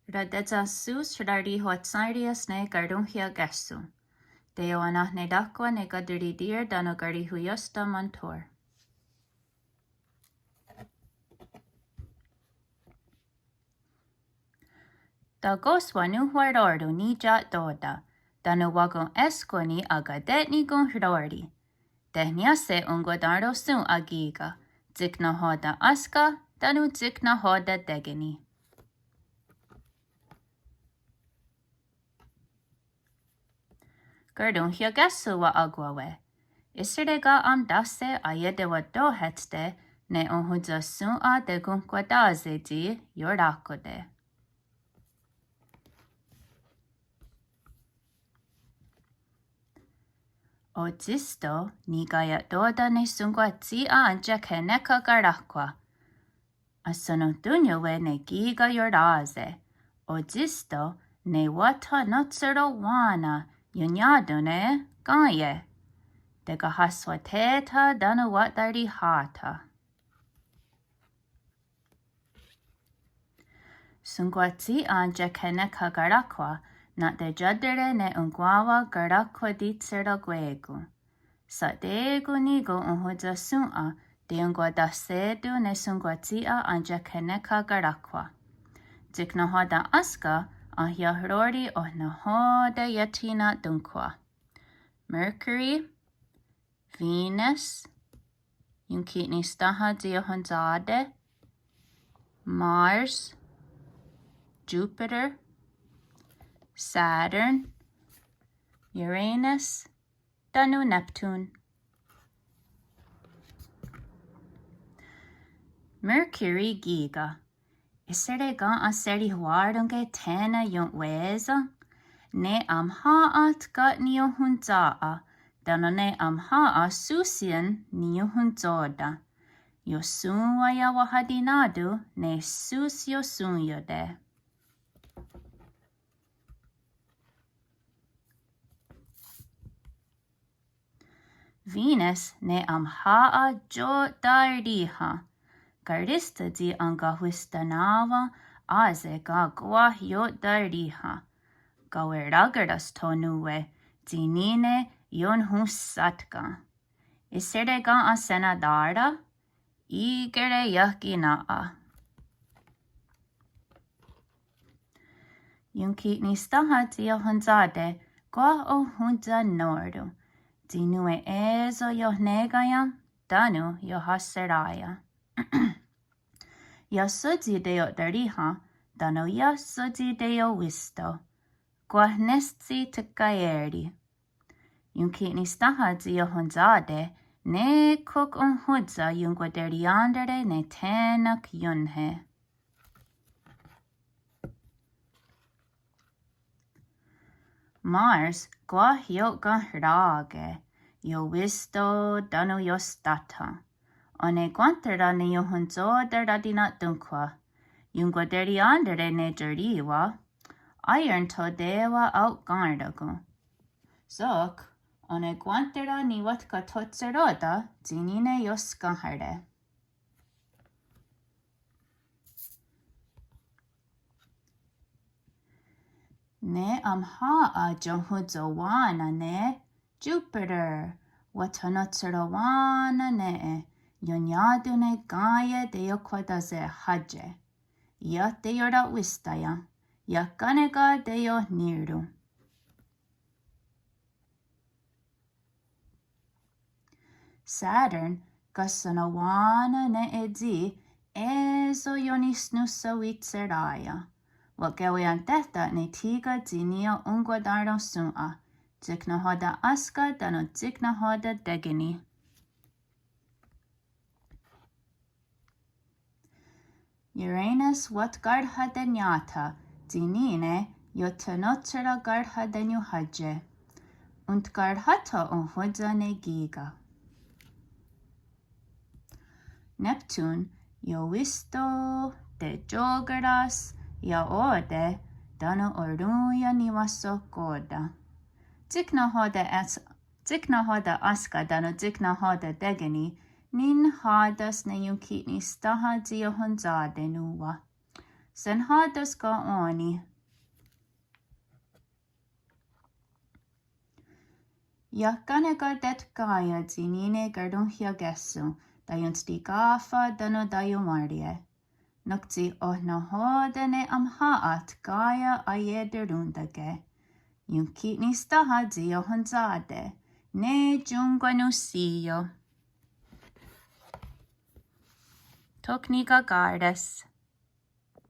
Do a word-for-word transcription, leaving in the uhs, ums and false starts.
Rate'tsáhsons rarihwatshén:ries ne Karonhiakéhson. Teiohwanahneráhkwa ne Kateritier tánon' Karihwiióstha Montour. Takò:s wanonhwaró:ron' ní:tsi tó:ta, tánon' wakon'wéskwani akate'nikonhró:ri'. Tehniiáhse onkwatenro'shòn:'a kí:ken, tsik nahò:ten énska, tánon' tsik nahò:ten tékeni. Karonhiakéhson wa'akwawe'. Íhsehre' ken aontá:se' aietewatohétste' ne onhwentsa'shòn:'a tekonhkwatá:se' tsi ioráhkote'. Otsísto nikaia'tò:ten ne Shonkwatshí:ian Aiakhenekha Karáhkwa. Ahsononhtónnion ne kí:ken iorá:se'. Otsísto ne wa'thenno'tsherowá:nen ionniá:ton' ne kén:ie'. Tekahahswathétha tánon' wa'tarihá:then'. Shonkwatshí:ian Aiakhenekha Karáhkwa na'tetiá:tere' ne onkwá:wen karáhkwati'tsherá:kwekon. Sha'té:kon níkon onhwentsa'shòn:'a teionkwatáhseton ne Shonkwatshí:ian Aiakhenekha Karáhkwa. Tsik nahò:ten énska, ahiahró:ri' oh nahò:ten iethina'tónhkhwa'. Mercury, Venus, ionkhi'nisténha tsi iohontsá:te', Mars, Jupiter, Saturn, Uranus, tánon' Neptune. Mercury kí:ken. Íhsehre' ken ahserihwà:ronke' thé:nen ion'wé:sen', ne amhà:'a tkatniiohontshà:'a, tánon' ne amhà:'a sósien niiohontsò:ten'. Iohsón:waia'wahatiná:ton' ne sósiosón:iote'. Venus ne amhà:'a iotaríhen. Karístatsi enkahwistanà:wen' á:se' ken kwah iotaríhen. Kawerá:karas tho nón:we tsi ní:ne ionhonhsátkhen. Íhsehre' ken ahsenatá:ra', í:kehre' iah ki' nà:'a. Ionkhi'nisténha tsi iohontsá:te' kwah ohwéntsanò:ron', tsi nón:we é:so iohné:kaia'ne' tánon' iohaserá:ien'. Iah sótsi teiotaríhen tánon' iah sótsi teiowísto. Kwah néstsihs tekaié:ri'. Ionkhi'nisténha tsi iohontsá:te' ne kok ohwéntsa ionkwaterièn:tare' ne thé:nen iónhnhe'. Mars kwah iokenhrá:ke', iowísto tánon' iostáthen'. Onekwénhtara' ne iohontsò:ten' ratina'tónhkhwa'. Ionkwaterièn:tare' ne tiorì:wa, aié:ren' tho tewa aokén:rakon. Sok, onekwénhtara' niwatkathotseró:ten' tsi ní:ne ioskenháre'. Ne amhà:'a ionhontsowá:nen' ne Jupiter, wa'thenno'tsherowá:nen' ne'e, ionniá:ton' ne kén:ie' teiokhwatase'hátie'. Iah teiorawístaia'ne', iah ká:neka teionhní:ron'. Saturn kahsonowá:nen' ne'e tsi é:so ionisnonhsawihtserá:ien'. Wa'keweientéhta' ne thí:ken tsi ní:ioht onkwatenro'shòn:'a, tsik nahò:ten énska tánon' tsik nahò:ten tékeni. Uranus wa'tkarhatenià:tha' tsi ní:ne iothenno'tshera'karhatenionhátie'. Ontkarhátho' ohwéntsa ne kí:ken. Neptune iowísto, teió:karas, iaó:te' tánon' orón:ia niwahsohkò:ten'. Tsik nahò:ten éns- Tsik nahò:ten énska tánon' tsik nahò:ten tékeni, ninhá:tens ne ionkhi'nisténha tsi iohontsá:te' nòn:wa. Senhá:tons ken ó:ni. Iah kanekatatkaié:ri tsi ní:ne karonhiakéhshon, taionttikáhfa tánon taiowénrie. Nok tsi oh nahò:ten ne ahonwá:ton ká:ien aieterón:take, ionkhi'nisténha tsi iohontsá:te ne ionkwanonhsí:io. Tho nikaká:res.